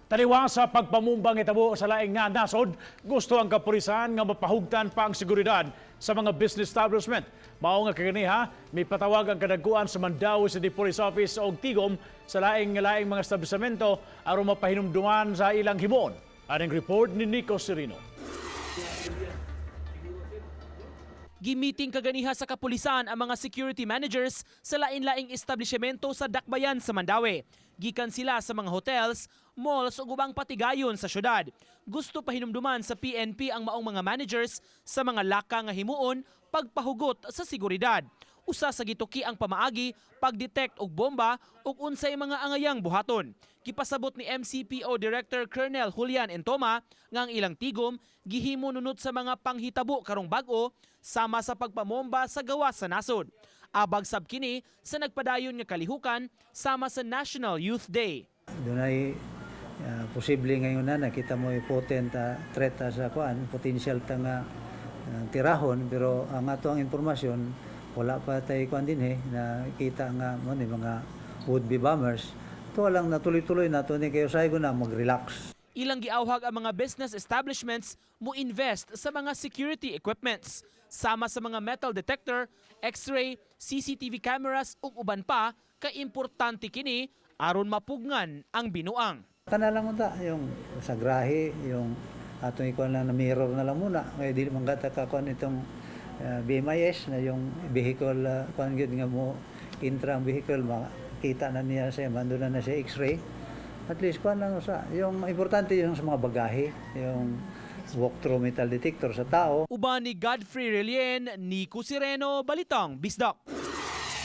Taliwa sa pagpamumbang hitabo sa laing nga nasod, gusto ang kapulisan nga mapahugtan pa ang seguridad sa mga business establishment. Mao nga kaganiha, mipatawag ang kadaguan sa Mandaue City Police Office og tigom sa laing-laing mga establishmento aron mapahinumduman sa ilang himuon. Aning report ni Nico Serino. Gimiting kaganiha sa kapulisan ang mga security managers sa lain-laing establishmento sa Dakbayan sa Mandaue. Gikan sila sa mga hotels, malls ug ubang patigayon sa syudad. Gusto pahinumduman sa PNP ang maong mga managers sa mga laka nga himuon pagpahugot sa seguridad. Usa sa gituki ang pamaagi, pagdetect og bomba ug unsay mga angayang buhaton. Gipasabot ni MCPO Director Colonel Julian Entoma nga ang ilang tigom gihimo nunot sa mga panghitabo karong bag-o sama sa pagpamomba sa gawas sa nasod. Abag sab kini sa nagpadayon nga kalihukan sama sa National Youth Day. Dunay posible ngayon na nakita mo yung potent threat sa kuan, potential ta nga tirahon, pero ang ato ang impormasyon, wala pa tay kuan din eh na kita nga mo ni mga would-be bombers. Ito lang natuloy-tuloy nato ni kayo say ko na mag-relax. Ilang giawhag ang mga business establishments mo invest sa mga security equipments sama sa mga metal detector, x-ray, CCTV cameras ug uban pa, kay importante kini aron mapugngan ang binuang. Kana lang unta yung sa grahe, yung atong ikuan lang na mirror na lang muna kay dili man gata ka kuan itong BMIS na yung vehicle, kuan gyud nga mo intra ang vehicle, makita na niya sa mando na na siya x-ray. At least kuan lang sa yung importante, yung sa mga bagahe, yung walk through metal detector sa tao. Uban ni Godfrey Relien, Nico Sireno, Balitang Bisdak.